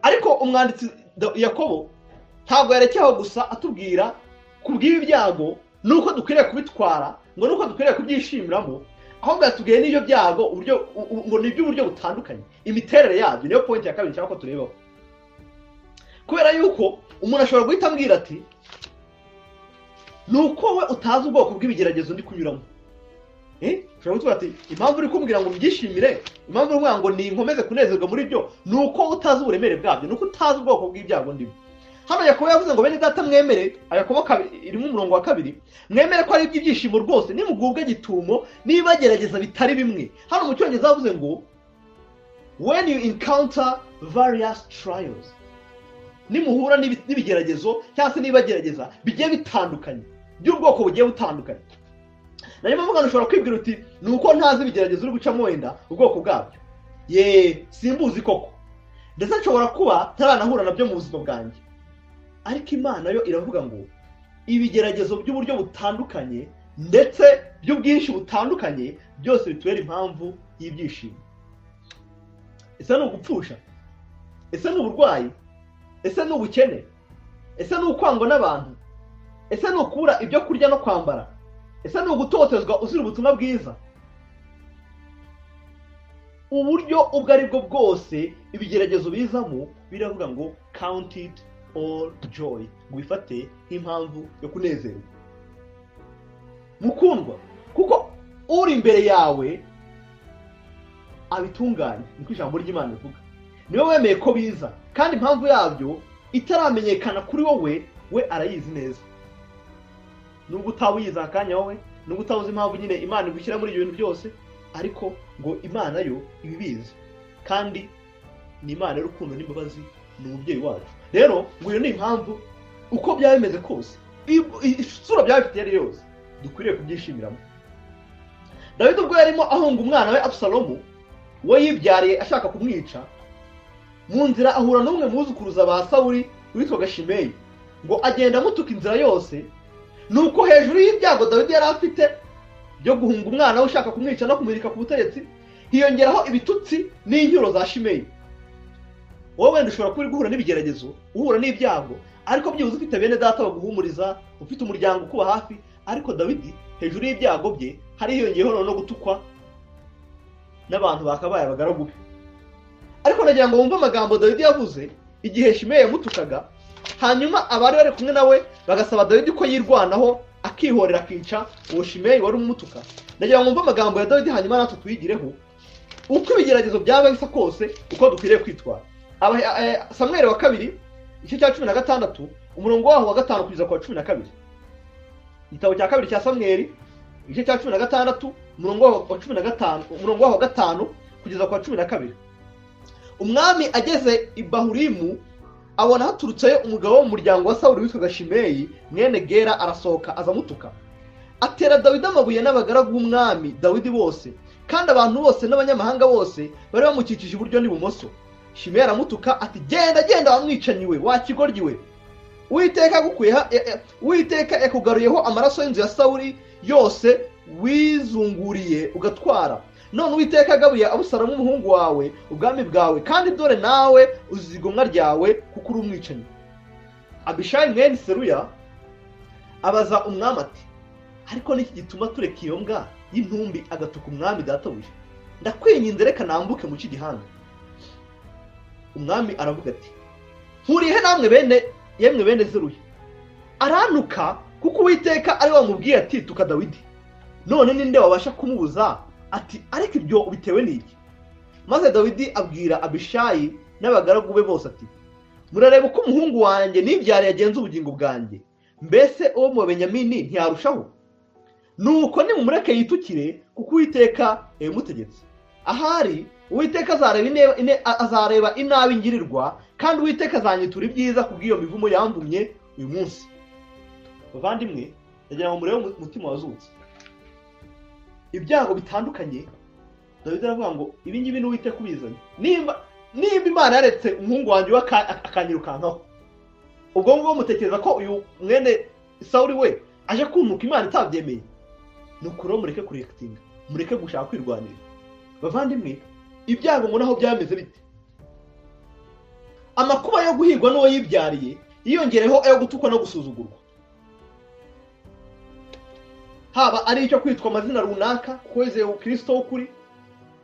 Ariko umwanditsi Yakobo ntabwo yarekeyeho gusa atubwira ku bw'ibi byago nuko dukwiriye kubitwara, ngo nuko dukwiriye kubyishimiramo, ahubwo yatubwiye n'ibyo byago uburyo ngo ni iby'uburyo butandukanye, imiterere yabyo. Niyo point ya kabiri nshaka ko turebaho, kubera yuko umuntu ashobora guhita ambwira ati: "Ni uko we utazi ubwoko bw'ibigeragezo ndi kunyuramo." Ushobora kuvuga ati: "Impamvu uri kumbwira ngo mbyishimire, impamvu uri kumbwira ngo ninkomeze kunezerwa muri byo, ni uko utazi uburemere bwabyo, ni uko utazi ubwoko bw'ibyago ndimo." Hano Yakobo yavuze ngo: "Bene data, mwemere." Yakobo irimo umurongo wa 2: "Mwemere ko ari iby'ibyishimo rwose nimugubwe gitumo nibagerageza bitari bimwe." Hano mu Cyongereza bavuze ngo "when you encounter various trials", nimuhura n'ibigeragezo cyangwa se nibagerageza bigiye bitandukanye, by'ubwoko bugiye butandukanye. Nayo mpamvu ushobora kwibwira uti: "Ni uko ntazi ibigeragezo uri gucamo, wenda ubwoko bwabyo ye simbuzi koko, ndetse nshobora kuba ntaranahura nabyo mu buzima bwanjye." Ariko Imana yo iravuga ngo ibigeragezo by'uburyo butandukanye ndetse by'ubwinshi butandukanye byose bitubera impamvu y'ibyishimo. Ese ni ugupfusha? Ese ni uburwayi? Ese ni ubukene? Ese ni ukwangwa n'abantu? Ese ni ukubura ibyo kurya no kwambara? Ese ni ugutotezwa uzira ubutumwa bwiza? Uburyo ubwo ari bwo bwose ibigeragezo bizamo, biravuga ngo "count it all joy", ngo ubifate nk'impamvu yo kunezerwa, mukundwa, kuko uri imbere yawe abitunganye. Niko ijambo ry'Imana rivuga. Niwe wemeye ko biza, kandi impamvu yabyo itaramenyekana kuri wowe, we arayizi neza. Nubwo utaba uyizi akanya wowe, nubwo utaba uzi impamvu nyine Imana igushyira muri ibyo bintu byose, ariko ngo Imana yo ibibizi, kandi ni Imana y'urukundo n'imbabazi, ni umubyeyi wacu. Rero ngo iyo ni impamvu, uko byaba bimeze kose, isura byaba bifite iyo ari yo yose, dukwiriye kubyishimiramo. Dawidi ubwo yarimo ahunga umwana we Abusalomu, we yibyariye, ashaka kumwica, mu nzira ahura n'umwe mu buzukuruza ba Sawuli witwaga Shimeyi, ngo agenda amutuka inzira yose. Nuko hejuru y'ibyago Dawidi yari afite byo guhunga umwana we ushaka kumwica no kumurika ku butegetsi, hiyongeraho ibitutsi n'incyuro za Shimeyi. Wowe wenda ushobora kuba uri guhura n'ibigeragezo, uhura n'ibyago, ariko byibuze ufite bene data baguhumuriza, ufite umuryango ukuba hafi. Ariko Dawidi, hejuru y'ibyago bye, hari hiyongeyeho no gutukwa n'abantu bakabaye abagaragu be. Ariko nagira ngo wumve amagambo Dawidi yavuze igihe Shimeyi yamutukaga, hanyuma abari bari kumwe nawe bagasaba Dawidi ko yirwanaho, akihorera, akica uwo Shimeyi wari umutuka. Ndagira ngo wumve amagambo ya Dawidi, hanyuma natwe tuyigireho uko ibigeragezo byaba bisa kose, uko dukwiriye kwitwara. Samweli wa kabiri, igice cya 16, umurongo waho wa 5 kugeza ku wa 12. Igitabo cya kabiri cya Samweli, igice cya 16, umurongo waho wa 15, umurongo waho wa 5 kugeza ku wa 12. Umwami ageze i Bahurimu, abona haturutseyo umugabo wo mu muryango wa Sawuli witwaga Shimeyi mwene Gera, arasohoka aza amutuka. Atera Dawidi amabuye n'abagaragu b'umwami Dawidi bose, kandi abantu bose n'abanyamahanga bose bari bamukikije iburyo n'ibumoso. Shimeyi aramutuka ati: "Genda, genda, wa mwicanyi we, wa kigoryi we! Uwiteka yagukuyeho, Uwiteka yakugaruyeho amaraso y'inzu ya Sawuli yose wizunguriye ugatwara. None Uwiteka yagabuye Abusalomu umuhungu wawe ubwami bwawe, kandi dore nawe uzize igomwa ryawe, kuko uri umwicanyi." Abishayi mwene Seruya abaza umwami ati: "Ariko niki gituma tureka iyo mbwa y'intumbi agatuka umwami databuja? Ndakwinginze, reka nambuke mu gihanga." Umwami aravuga ati: "Mpuriye namwe, bene yemwe bene Zeruya? Arantuka kuko Uwiteka ari we wamubwiye ati: 'Tuka Dawidi.' None ninde wabasha kumubuza ati: 'Ariko ibyo ubitewe n'iki?'" Maze Dawidi abwira Abishayi n'abagaragu be bose ati: "Murareba uko umuhungu wanjye nibyara yagenza ubugingo bwanjye. Mbese uwo mu Benyamini ntiyarushaho? Nuko nimumureke yitukire, kuko Uwiteka yabimutegetse. Ahari Uwiteka azareba inabi ngirirwa, kandi Uwiteka azanyitura ibyiza kubw'iyo mivumo yamvumye uyu munsi." Bavandimwe, ndagira ngo murebe umutima wazutse. Ibyago bitandukanye, Dawidi aravuga ngo: "Ibi ngibi ni Uwiteka ubizanye. Nimba Imana yaretse umuhungu wanjye we akanyirukankaho, ubwo ngubwo mutekereza ko uyu mwene Sawuli we aje kuntuka Imana itabyemeye?" Ni ukuri, mureke kureactinga, mureke gushaka kwirwanira. Bavandimwe, ibyago ngo naho byameze bite, Amakuba yo guhigwa n'uwo yibyariye yiyongereho ayo gutukwa no gusuzugurwa, haba ari icyo kwitwa amazina runaka kuko wizeye Kristo w'ukuri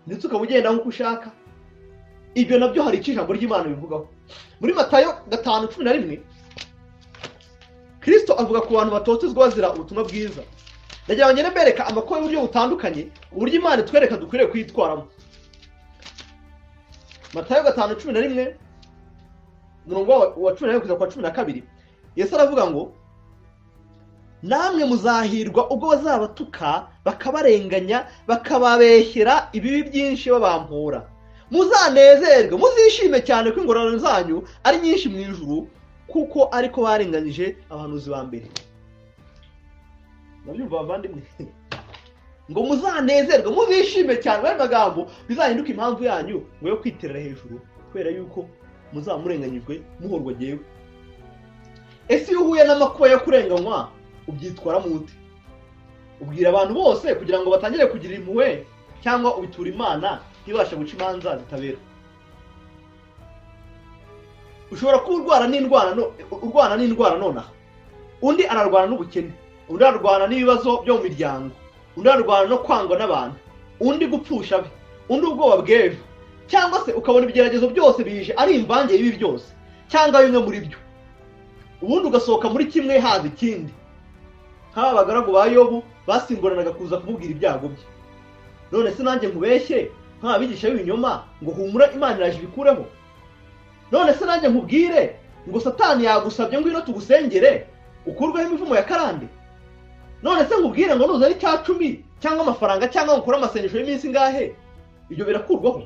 ndetse ukaba ugenda nk'uko ushaka. Ibyo nabyo hari icyo ijambo ry'Imana bivugaho. Muri Matayo 5:11 Kristo avuga ku bantu batotezwa bazira ubutumwa bwiza. Ndagira ngo ngende mbereka amakuba y'uburyo butandukanye, uburyo Imana itwereka dukwiriye kwitwaramo. Matayo 5:11 umurongo wa 11 kugeza ku wa 12, Yesu aravuga ngo namwe muzahirwa ubwo bazabatuka bakabarenganya bakababeshyera ibibi byinshi babampora. Muzanezerwe muzishime cyane ko ingororano zanyu ari nyinshi mu ijuru, kuko ariko barenganyije abahanuzi ba mbere. Nabyumva bavandimwe, ngo muzanezerwe muzishime cyane, bari magambo bizahinduka impamvu yanyu ngo yo kwiterera hejuru, kubera yuko muzamurenganyijwe muhorwa jyewe. Ese iyo uhuye n'amakuba yo kurenganywa ubyitwara mute? Ubwira abantu bose kugira ngo batangire kugira impuhwe, cyangwa ubitura Imana ntibashe guca imanza zitabera? Ushobora kuba urwana n'indwara nonaha, undi ararwana n'ubukene, undi ararwana n'ibibazo byo mu miryango, undi ararwana no kwangwa n'abantu, undi gupfusha abe, undi ubwoba bw'ejo, cyangwa se ukabona ibigeragezo byose bije ari imvange y'ibi byose cyangwa bimwe muri byo, ubundi ugasohoka muri kimwe haza ikindi. Nk'aba bagaragu ba Yobu basimburanaga kuza kumubwira ibyago bye. None se nanjye nkubeshye nk'abigisha b'ibinyoma ngo humura Imana iraje ibikureho? None se nanjye nkubwire ngo Satani yagusabye ngwino tugusengere ukurweho imivumo ya karande? None se nkubwire ngo nuzana 10 cyangwa amafaranga cyangwa ngukore amasengesho y'iminsi ingahe, ibyo birakurwaho?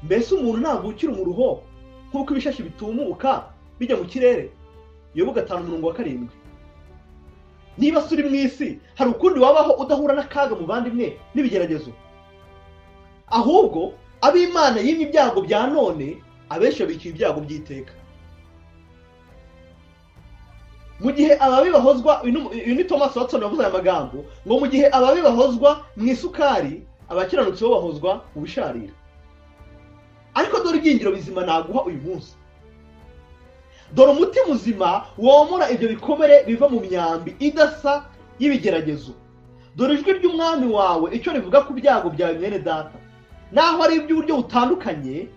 Mbese umuntu ntavukira umuruho nk'uko ibishashi bitumuka bijya mu kirere? Yobu 5:7. Niba se uri mu isi hari ukundi wabaho udahura n'akaga muvandimwe n'ibigeragezo? Ahubwo ab'Imana yimye ibyago bya none, abenshi babikiye ibyago by'iteka. Mu gihe ababi bahozwa, uyu ni Thomas Watson wavuze aya magambo, ngo mu gihe ababi bahozwa mu isukari, abakiranutsi bo bahozwa mu bisharira. Ariko dore ibyingiro bizima naguha uyu munsi. Dore umuti muzima womora ibyo bikomere biva mu myambi idasa y'ibigeragezo. Dore ijwi ry'umwami wawe icyo rivuga ku byago byawe mwene data, naho ari iby'uburyo butandukanye.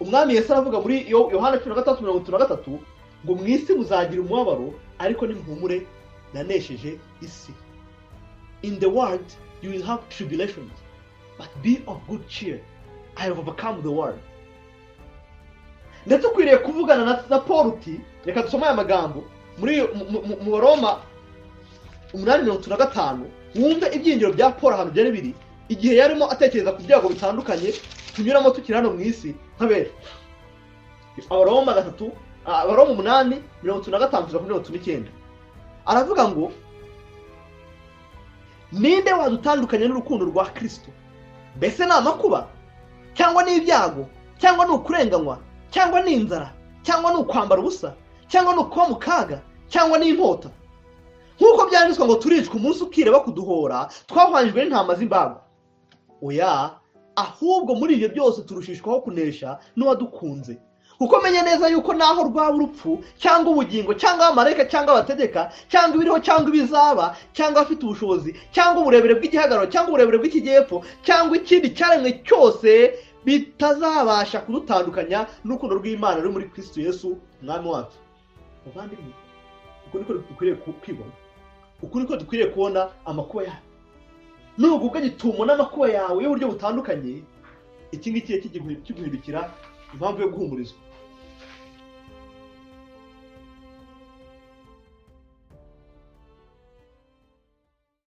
Umwami Yesu aravuga muri Yohana 13:33 ngo mu isi muzagira umubabaro, ariko nimuhumure nanesheje isi. In the world you will have tribulations, but be of good cheer, I have overcome the world. Ndetse ukwiriye kuvugana na Paul uti, reka dusome aya magambo muri mu Roma 8:35, wumve ibyingiro bya Paul ahantu byari biri igihe yarimo atekereza ku byago bitandukanye tunyuramo tukiri hano mu isi nk'abera. Abaroma 3, Abaroma 8:35 kugeza kuri 39, aravuga ngo ninde wadutandukanya n'urukundo rwa Kristo? Mbese ni amakuba, cyangwa ni ibyago, cyangwa ni ukurenganywa, cyangwa ni inzara, cyangwa ni ukwambara ubusa, cyangwa ni ukuba mu kaga, cyangwa ni inkota? Nk'uko byanditswe ngo turicwa umunsi ukira bakuduhora, twahwanijwe n'intama z'imbago. Oya, ahubwo muri ibyo byose turushishwaho kunesha n'uwadukunze. Kuko menye neza yuko naho rwaba urupfu cyangwa ubugingo cyangwa abamarayika cyangwa abategeka cyangwa ibiriho cyangwa ibizaba cyangwa abafite ubushobozi cyangwa uburebure bw'igihagararo cyangwa uburebure bw'ikijyepfo cyangwa ikindi cyaremwe cyose bitazabasha kudutandukanya n'urukundo rw'Imana ruri muri Kristo Yesu umwami wacu. Muvandimwe, uku niko dukwiriye kwibona, uku niko dukwiriye kubona amakuba yawe. Nugubwa gitumo n'amakuba yawe y'uburyo butandukanye, iki ngiki kiguhindukira impamvu yo guhumurizwa.